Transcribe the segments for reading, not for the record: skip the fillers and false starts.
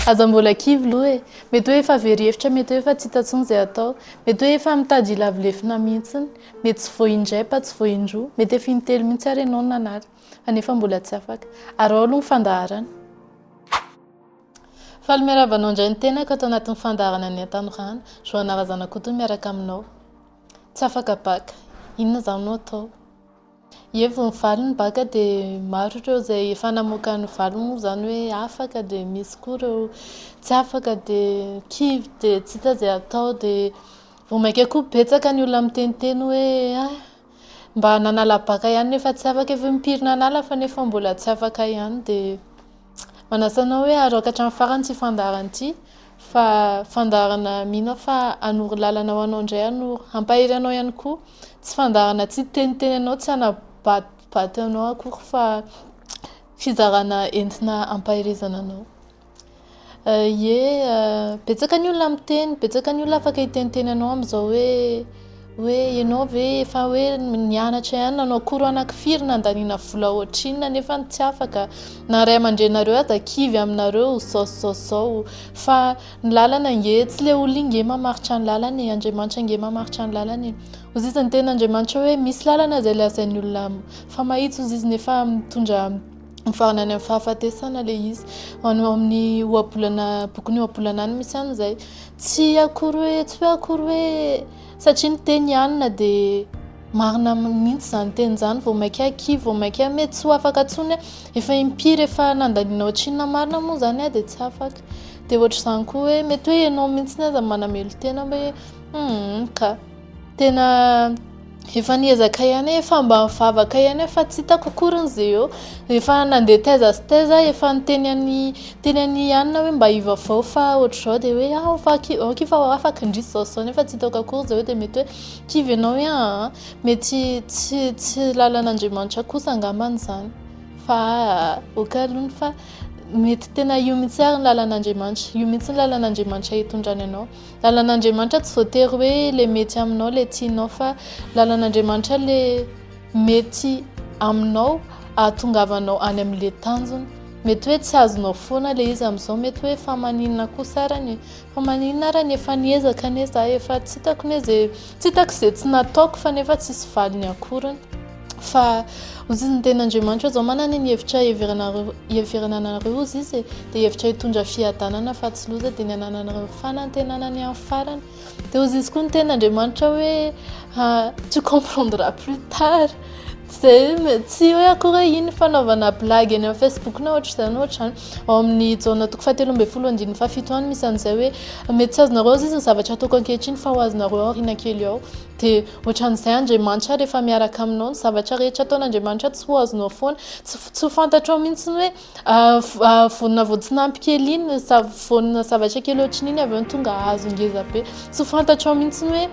Aza mbola kivy loha e! Mety hoe efa very hevitra, mety hoe efa tsy hita intsony izay atao, mety hoe efa mitady hilavo lefona mihitsiny, mety tsy vao indray pa tsy vao indroa, mety efa intelo mihitsy ary ianao no nanala, fa nefa mbola tsy afaka. Araho aloha ny fandaharana. Faly miarahaba anao indray ny tenako ato anatin'ny fandaharana ny hatanorana. Johanna Razanakoto miaraka aminao. Tsy afaka baka. Inona izany no atao? Ie vao nivaly ny baka dia maro ireo izay efa namoaka ny valiny moa izany hoe afaka dia misy koa ireo tsy afaka dia kivy dia tsy hita izay atao dia vao mainka koa betsaka ny olona miteniteny hoe ah mba nanala baka ihany nefa tsy afaka, efa impiry nanala fa nefa mbola tsy afaka ihany dia manasa anao hoe araoka hatramin'ny farany ity fandaharana ity fa fandaharana mino aho fa hanoro lalana ho anao indray, hanoro hampahery anao ihany koa. Tsy fandaharana tsy hiteniteny anao, tsy hanabatibaty anao akory fa fizarana entina hampaherezana anao. Ie, betsaka ny olona miteny, betsaka ny olona afaka hiteniteny anao amin'izao hoe hoe ianao ve efa hoe nianatra ihany, nanao cours anakifiry, nandaniana vola ohatrinona nefa tsy afaka, na ray aman-dreninareo aza kivy aminareo zao sy zao sy zao fa Ny lalana ange, tsy le olona inge mamaritra ny lalana e, Andriamanitra ange mamaritra ny lalana e. Hozy izy ny tenin'Andriamanitra hoe misy lalana izay lazain'ny olona fa mahitsy hozy izy nefa mitondra mifarana any amin'ny fahafatesana le izy. Any amin'ny ohabolana, bokin'ny ohabolana any misy an'izay. Tsy akory hoe, tsy hoe akory hoe satria niteny i Anna dia Marina mihitsy izany teny izany, vao mainka kivy, vao mainka mety tsy ho afaka intsony aho, efa impiry efa nandaniana ohatrinona marina moa izany aho dia tsy afaka. Dia ohatr'izany koa hoe mety hoe ianao mihitsy aza manamelo-tena hoe hum ka tena efa niezaka ihany aho, efa mba nivavaka ihany aho fa tsy hitako akory ny izay eo, efa nandeha taiza sy taiza aho, efa niteny an'i niteny an'i Anna hoe mba ivavao fa ohatr'izao dia hoe ah fa ok fa afaka ndry izao sy izao nefa tsy hitako akory izay eo dia mety hoe Kivy ianao hoe aa, mety tsy tsy lalan'Andriamanitra kosa angambany izany fa ok aloha fa mety tena io mihitsy ary ny lalan'Andriamanitra, io mihitsy ny lalan'Andriamanitra hitondrany anao. Lalan'Andriamanitra tsy voatery hoe le mety aminao le tianao fa lalan'Andriamanitra le mety aminao ahatongavanao any amin'le tanjona. Mety hoe tsy azonao foana le izy amin'izao, mety hoe fa maninona kosa arany e. Fa maninona ara ny efa niezaka anie za efa tsy hitako ne ze tsy hitako ze tsy nataoko fa nefa tsisy valiny akoriny fa ozy izy ny tenin'Andriamanitra hoe zao manana ny hevitra hiheveranareo hiheverana anareo ozy izy e dia hevitra hitondra fiadanana fa tsy loza dia ny hanananareo fanantenana ny amin'ny farany dia ozy izy koa ny tenin'Andriamanitra hoe tu comprendras plus tard Zay tsy hoe akory hoe iny fanaovana blague eny amin'ny Facebook na ohatr'izany ohatr'izany. Ao amin'ny Jaona toko fahatelo ambin'ny folo andininy fahafito any misy an'izay hoe mety tsy azonareo aza izy ny zavatra ataoko ankehitriny fa ho azonareo aoriana kely ao. Dia ohatran'izay Andriamanitra rehefa miaraka aminao ny zavatra rehetra ataon'Andriamanitra tsy ho azonao foana. Tsy tsy ho fantatrao mihitsy hoe Vonona vao tsy nampy kely iny, vonona zavatra kely ohatran'iny avy eo no tonga hazo ngeza be. Tsy ho fantatrao mihitsy hoe,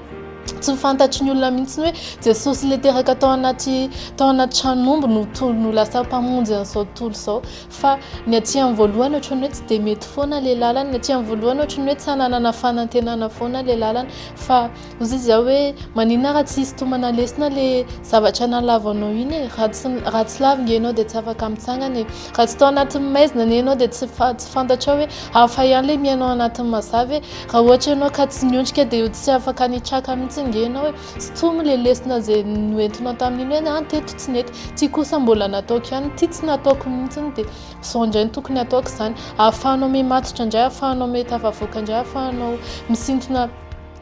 tsy ho fantatry ny olona mihitsy hoe Jesosy ilay teraka tao anaty tao anaty tranon'omby no to- no lasa mpamonjy an'izao tontolo izao. Fa ny aty amin'ny voalohany ohatran'ny hoe tsy dia mety foana ilay lalana, ny aty amin'ny voalohany ohatran'ny hoe tsy hananana fanantenana foana ilay lalana. Fa Hozy izy aho hoe maninona raha tsy hisintomana lesona le zavatra nahalavo anao iny e, raha tsy raha tsy lavo nge ianao dia tsy afaka mitsangana e, raha tsy tao anatin'ny maizina anie ianao dia tsy fa tsy fantatrao hoe hafa ihany le miaina ao anatin'ny mazava e, raha ohatra ianao ka tsy niondrika dia tsy afaka nitraka mihitsy nge ianao e, sintomy le lesona izay noentinao tamin'iny hoe an teto tsy nety, ty kosa mbola nataoko ihany, ty tsy nataoko mihitsy dia izao indray no tokony hataoko izany, ahafahanao miha-matotra indray, ahafahanao miha-tafavoaka indray, ahafahanao misintona.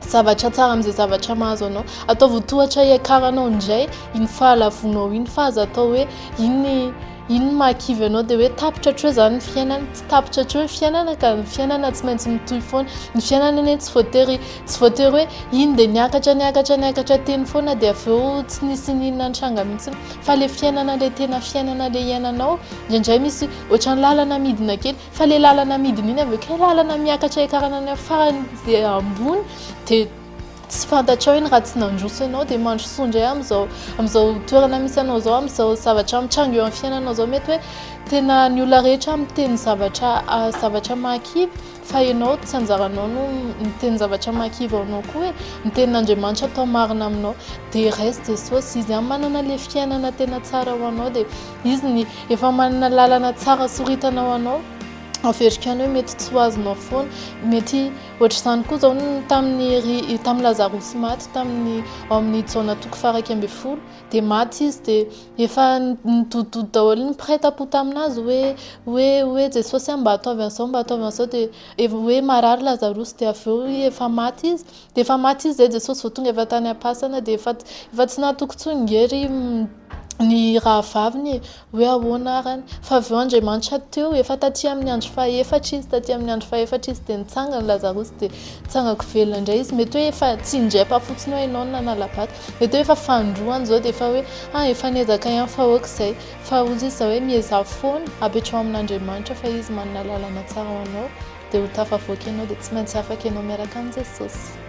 Zavatra tsara amin'izay zavatra mahazo anao. Ataovy ho tohatra hiakaranao indray iny fahalavoanao iny fa aza atao hoe iny iny no mahakivy anao dia hoe tapitra hatreo izany ny fiainana. Tsy tapitra hatreo ny fiainana ka, ny fiainana tsy maintsy mitohy foana. Ny fiainana anie tsy voatery tsy voatery hoe iny dia niakatra niakatra niakatra teny foana dia avy eo tsy nisy n'inona nitranga mihitsy fa ilay fiainana ilay tena fiainana ilay iainanao indraindray misy ohatran'ny lalana midina kely Fa le lalana midina iny avy eo kay lalana miakatra hiakarana any amin'ny farany ze ambony dia tsy fantatrao iny raha tsy nandroso ianao dia mandrosoa indray amin'izao amin'izao toerana misy anao izao amin'izao zavatra mitranga eo amin'ny fiainanao izao mety hoe tena ny olona rehetra miteny zavatra zavatra mahakivy fa ianao tsy anjaranao no miteny zavatra mahakivy anao koa e ny tenin'Andriamanitra atao marina aminao dia raiso Jesosy izy ihany manana le fiainana tena tsara ho anao dia izy ny Efa manana lalana tsara soritana ho anao. Averiko ihany hoe mety tsy ho azonao foana. Mety ohatr'izany koa izao ny tamin'ny ry tamin'i Lazarosy maty tamin'ny ao amin'ny Jaona toko faha 11 dia maty izy dia efa nidododo daholo ny mpiray tampo taminazy hoe hoe hoe Jesosy a mba ataovy an'izao mba ataovy an'izao dia efa hoe marary Lazarosy dia avy eo efa maty izy dia efa maty izy izay Jesosy vao tonga efa tany am-pasana dia efa efa tsy nahatoky intsony nge ry ny rahavaviny e hoe ahoana arany fa avy eo Andriamanitra teo efa taty amin'ny andro fahefatra izy taty amin'ny andro fahefatra izy dia nitsangana Lazarosy dia nitsangako velona indray izy mety hoe efa tsy indraipa fotsiny hoe ianao no nanala-bato mety hoe efa fanindroany izao dia efa hoe ah efa niezaka ihany fa ok izay fa hozy izy izao hoe miezaha foana apetraho amin'Andriamanitra fa izy manana lalana tsara ho anao dia ho tafavoaka ianao dia tsy maintsy afaka ianao miaraka amin'i Jesosy.